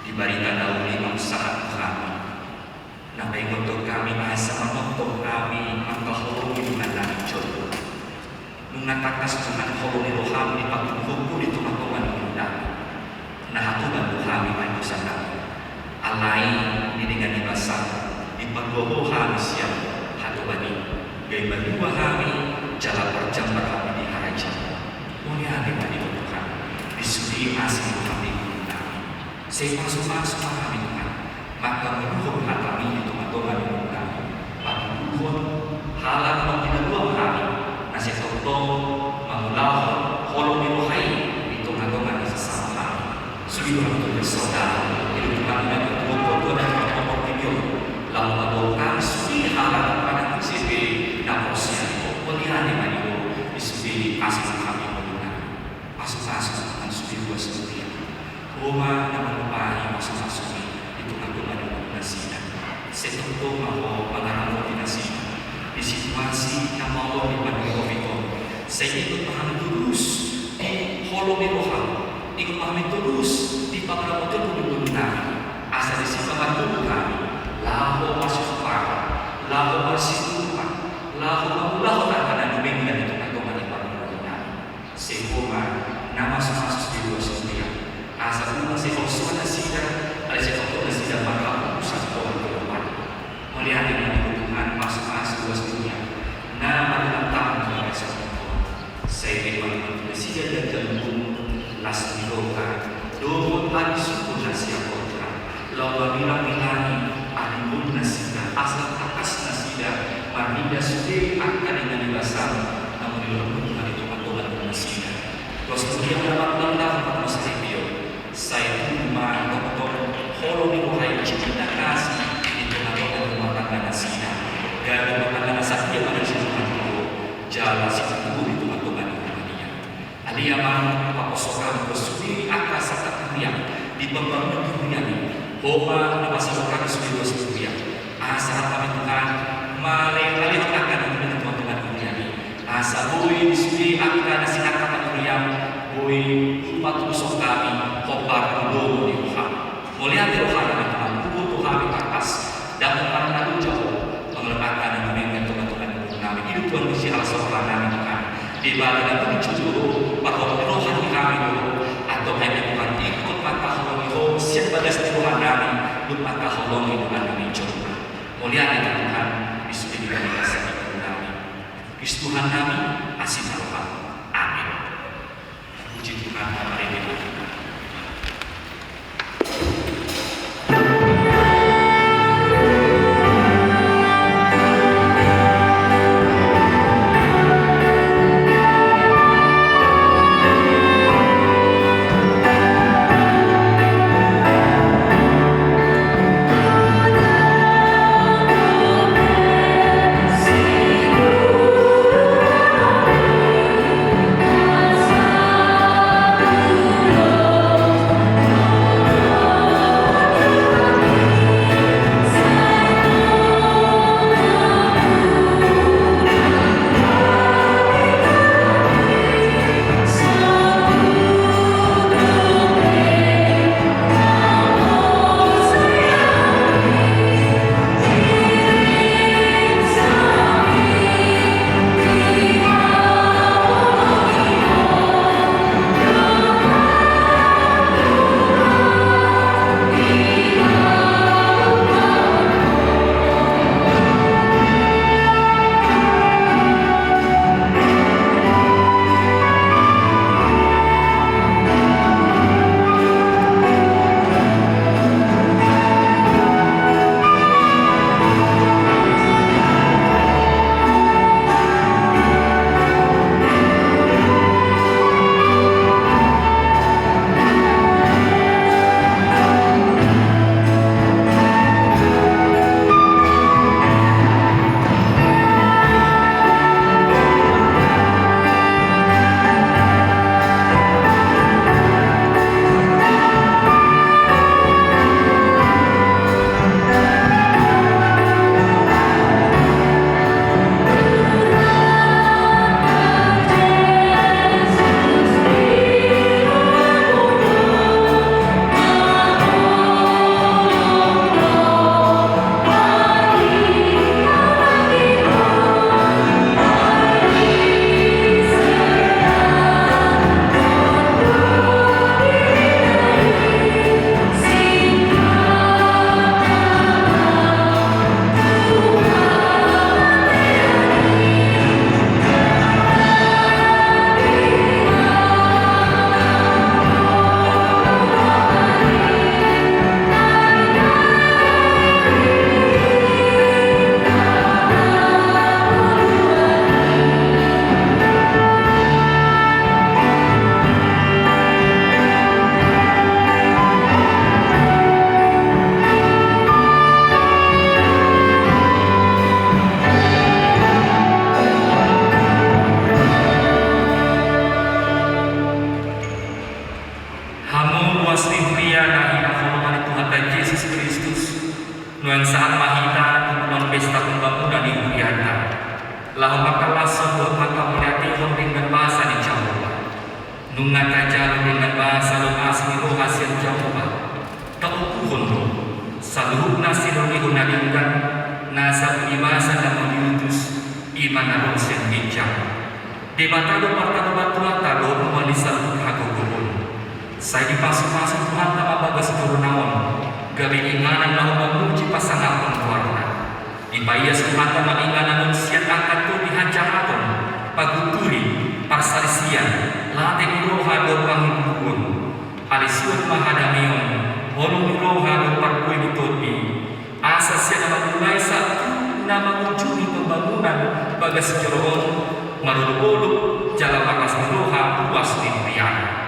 di barita na uli ma hupasahat tu hami. Na paingothon hami asa manongtong hami mangkaholongi dongan nami jolma. Nunga tangkas Tuhan holong ni roham dipatuduhon Ho di tonga-tonga ni ngolu nami. Na hatoban do hami pardosa nami. Alai di denggan ni basam dipalua Ho hami sian hatoban i. Gabe malua hami jala parjambar hami di harajaon. Mauliate ma di Ho Tuhan, di sude asi ni roham di ngolu nami. Sai pasu-pasu ma hami Tuhan, mangkaholongi hatami di tonga-tonga ni ngolu nami. Patuduhon halak na mangulahuon hami, na sai tongtong mangulahon holong ni roha i di tonga-tonga ni sesama hami. Sude do hami tu saudara, di Tuhan i na dituduhon Tuhan di portibi on. Laho mangulahon sude halak na mangulahon sude na porsea. Mauliate ma di Ho, di sude asi ni roham di ngolu nami. Pasu-pasu ma sude ruas ni huriam. Ho ma na mangupahi pasu-pasu i di tonga-tonga ni ngolu nasida. Sai tongtong ma Ho mangaramoti nasida di situasi na maol on di pandemi covid on. Sai ingot ma hami torus di holong ni roham. Ingot ma hami torus di pangaramotion ni ngolu nami. Asa disi ma marhobas hami laho marsipasahaton, laho marsiurupan, laho mangulahon angka na dumenggan di tonga-tonga ni parngoluon nami. Sai Ho ma na masu-masu di ruas ni huriam. Asa unang sai holsoan nasida, alai sai tongtong nasida marhaposan Ho tu Tuhan. Mauliate ma di Ho Tuhan, masu-masu ruas ni huriam. Na marhata ma di bagasan Ho. Sai dipaima tu nasida ganjang umur, las ni roha, dohot hami sungkun na siaporta. Laho mamilang-milangi ari ni ngolu nasida, asa tangkas nasida marnida sude angka denggan ni basam na mangulahon Ho di tonga-tonga ni ngolu nasida. Ruas ni huriam na marhata ma di bagasan Ho. Sai tubu ma tongtong holong ni roha i, cinta kasih di tonga-tonga ni rumah tangga nasida. Gabe rumah tangga na satia ma di Tuhan, jala situtu di tonga-tonga ni rumah i. Ale Amang, paposhot hami tu sude angka sahat ni huriam di pambangunan ni huriam i. Boha na pasahat hami sude di huria, asa hami Tuhan, male-, malehon angka na niula ni Tuhan, Tuhan di huria i. Asa boi di sude angka na sinangkap ni huria, boi hupatorus hami hombar tu lomo ni roham. Mauliate rohana Tuhan, huboto hami tangkas, dang marnadu jauh, mangalap angka na dumenggan Tuhan, Tuhan, Tuhan nami, i do Tuhan Tuhan, siala roha nami Tuhan. Debata na tung jujur, parhobas roha ni hami do, antong hami Tuhan, ingkon mangkaholongi Ho sian bagas ni roha nami, dohot mangkaholongi dongan nami jolma. Mauliate ma Tuhan, di sude di bagasan ibadah nami. Kristus Tuhan nami, asi ma roham. Amin. Puji Tuhan, amin. Hamu ruas ni huria na hinaholongan ni Tuhanta Jesus Kristus, nuaeng sahat ma hita tu pesta pembangunan ni hurianta, laho mangkalashon dohot mangkamauliatehon denggan basa ni Jahowa. Nunga tajalo denggan basa dohot asi ni roha sian Jahowa, taompuhon do saluhutna silehon na denggan, nasa basa na mauliutus, i ma na ro sian ginjang. Debata do partanobatuanta dohot mual ni saluhut hagogoon. Sai dipasupasu Tuhanta ma bagas joro na on, gabe inganan laho mamuji pasangaphon goarna. Dipaias Tuhanta ma inganan on sian angka topi hajahaton, paguturi, parsalisian, late ni roha dohot pangiburuon. Alisuhon ma hadameon, holong ni roha dohot parbue ni tondi, asa sian na mangulai sahat tu na mangujungi pembangunan bagas joro on, marolopolop jala marlas ni roha ruas ni huriana.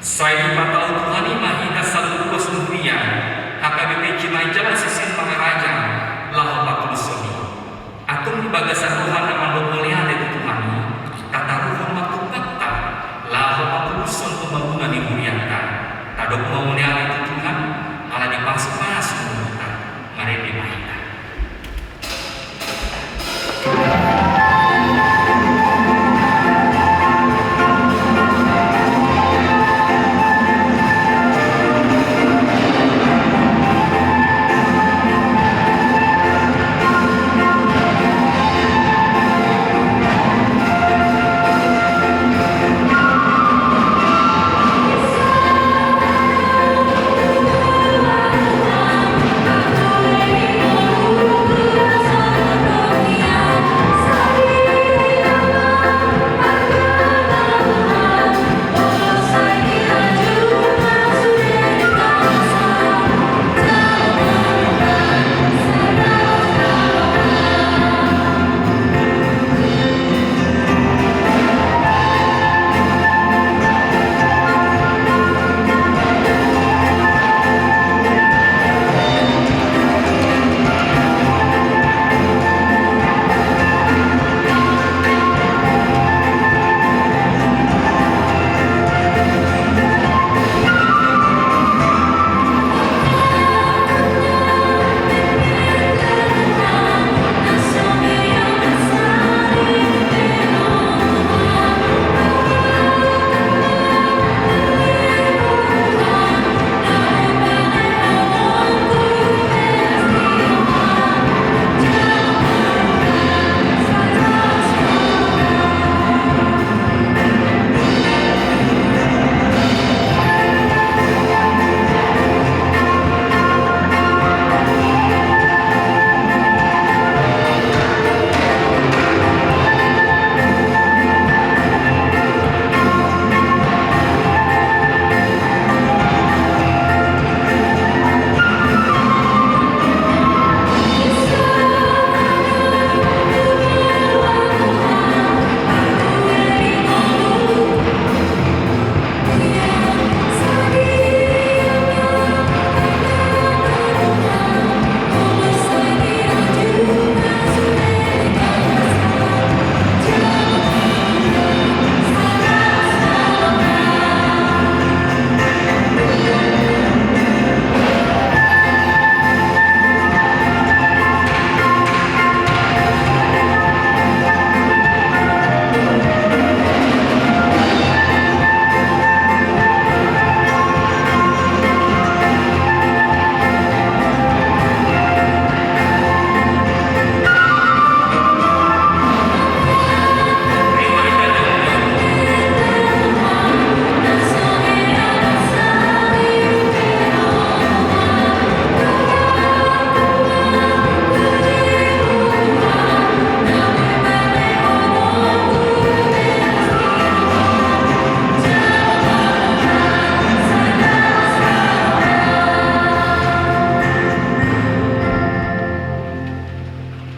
Sai dipatau Tuhan i ma hita saluhut huria, H K B P Cimahi Jalan Sisingamangaraja, laho patulushon i. Antong di bagasan roha na mandok mauliate tu Tuhan i, tataruhon ma tumpakta, laho patulushon pembangunan ni hurianta. Tadok ma mauliate tu Tuhan, ala dipasupasu ma hita, marende ma hita.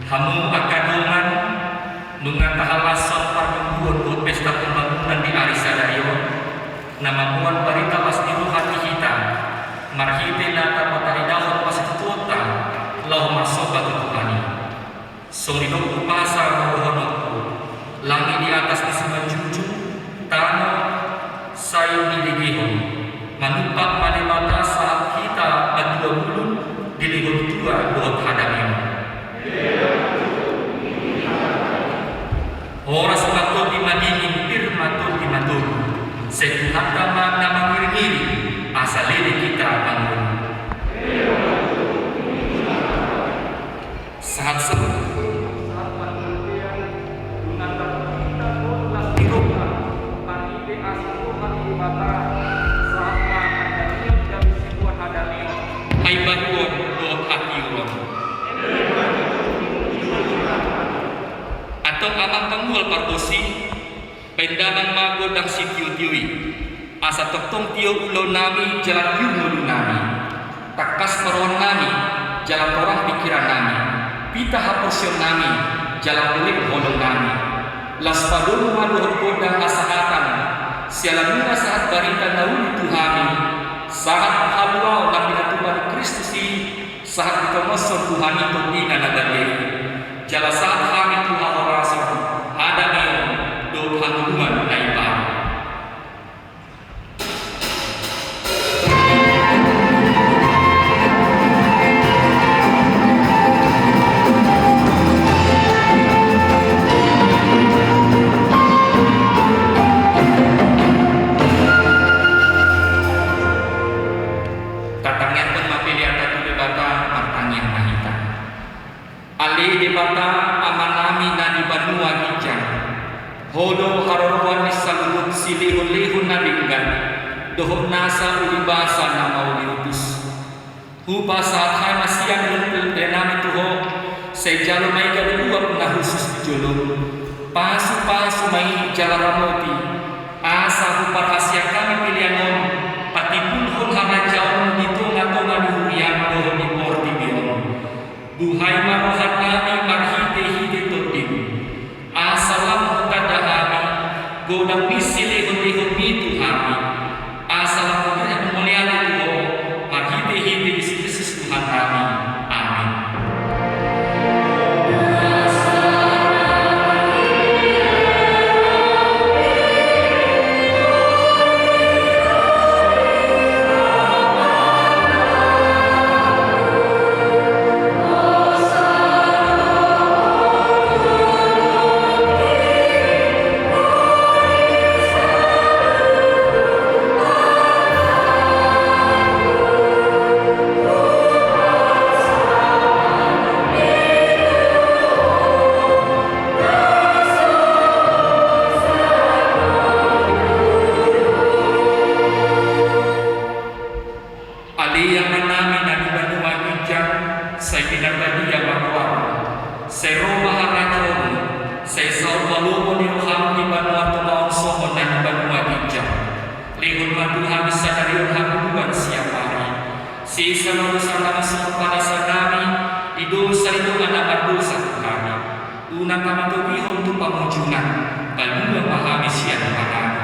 Hamu angka dongan, nunga tahalashon parmingguon dohot pesta pembangunan di ari sadari on, na mamboan barita las ni roha di hita, marhite na tapataridahon pasitutuonta, laho marsomba tu Tuhan i. Songon didok umpasa ma dohononku, langit di atas ni simanjujung, tano sai didegehon, manumpak ma Debata sahat hita matua bulung, dilehon tua dohot hadameon. Horas ma tondi madingin, pir ma tondi matogu, sai Tuhanta ma na mangiringiring, asa leleng hita mangolu. Sahat sahat. Sahat pangantean, nunga tarlumobi hita dohot las ni roha, marhite asi ni roha ni Debata, sahat ma hadameon gabe siboan hadameon. Haibaruon dohot hatiuron. Antong amang pangual pargonsi, baen damang ma gondang sitiotio i, asa tongtong tio ulaonnami jala liu ngolunami. Tangkas ma rohanami jala torang pingkirannami, pita haporseaonnami jala holek holongnami. Laos padomu ma dohot gondang hasahatan, Siala muna sahat barita na uli tu hami, sahat haluaon na pinatupa ni Kristus i, sahat ditongoshon tu hami Tondi na badia i. Jala sahat hami tu hahorasan, hadamion, dohot hangoluan na imbaru. Tatangiangkon ma peleanta tu Debata, martangiang ma hita. Ale Debata Amanami na di banua ginjang, Ho do haroroan ni saluhut silehonlehon na denggan, dohot nasa uli basa na mauliutus. Hupasahat hami ma sian pelepelenami tu Ho, sai jalo ma i gabe uap na hushus di jolom. Pasupasu ma i jala ramoti, asa huparhaseang hami pelean on patimbulhon harajaonmu di tongatonga ni huriam dohot di portibi on. Buhai ma rohanami marhitehite Tondim, asa lam hutanda hami godang ni silehonlehonmi tu hami, asa lam hurang mauliate tu Ho marhitehite Jesus Kristus Tuhannami. Amin. Ale Amanami na di banua ginjang, sai pinarbadia ma goarmu, sai ro ma harajaonmu, sai saut ma lomo ni roham di banua tonga on songon na di banua ginjang. Lehon ma tu hami sadari on hangoluan siapari. Sesa ma dosanami songon panasanami di dosa ni dongan na mardosa tu hami. Unang hami togihon tu pangunjunan, palua ma hami sian pangago.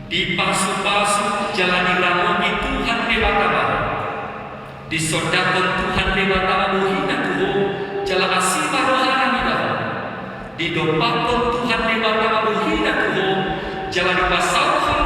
Dipasupasu jala diramoti Tuhan Debata ma ho. Disondangkon Tuhan Debata ma bohina tu ho, jala asi ma rohana mida ho. Didompakkon Tuhan Debata ma bohina tu ho, jala dipasaut ho